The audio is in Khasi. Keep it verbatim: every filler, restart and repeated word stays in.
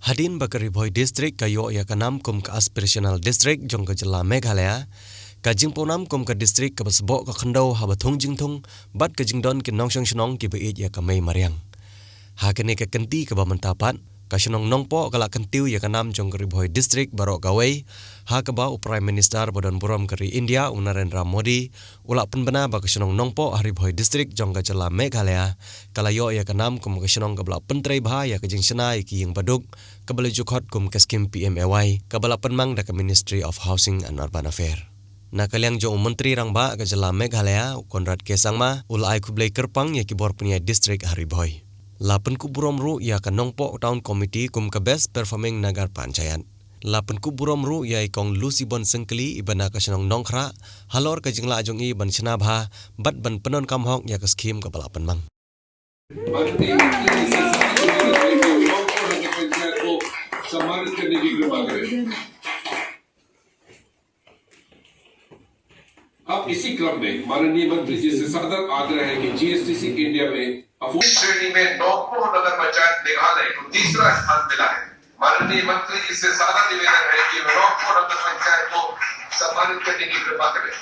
Hadien ba ka Ri Bhoi District ka ïoh ïa ka nam kum ka Aspirational District jong ka jylla Meghalaya, ka jingpynpaw nam kum ka district kaba sboh ka khyndew haba thung jingthung bad ka jingdon ki nongshong shnong kiba ïeit ïa ka mei mariang. Ha kane ka kynti kaba mynta pat, ka shnong Nongpoh ka la kyntiew ïa ka nam jong ka Ri Bhoi District baroh kawei, ha kaba u Prime Minister ba don burom ka ri India, u Narendra Modi, u la pynbna ba ka shnong Nongpoh ha Ri Bhoi District jong ka jylla Meghalaya ka la ïoh ïa ka nam kum ka shnong kaba la pyntrei bha ïa ka jingshna ïa ki ïing baduk, kaba la ju khot kum ka skim P M A Y, kaba la pynmang da ka Ministry of Housing and Urban Affairs. Na ka liang jong u Myntri Rangbah ka jylla Meghalaya, u Conrad K Sangma, u la ai khublei kyrpang ïa ki bor pynïaid district ha Ri Bhoi. La pynkup burom ruh ïa ka Nongpoh Town Committee kum ka Best Performing Nagar Panchayat. La pynkup burom ruh ïa i Kong Lucy Bon Syngkli, iba na ka shnong Nongkhrah, halor ka jinglah jong i ban shna bha bad ban pyndonkam hok ïa ka skim kaba la pynmang. माननीय मंत्री जी से साथ निवेदन है कि नौपुर नगर पंचायत को सम्मानित करने की कृपा करें। अब इसी क्रम में माननीय मंत्री जी से सादर आग्रह है कि जीएसटीसी इंडिया में अफोर्ड श्रेणी में नौपुर नगर पंचायत मेघालय को तीसरा स्थान मिला है। माननीय मंत्री जी से सादर निवेदन है कि नौपुर नगर पंचायत को सम्मानित करने की कृपा करें।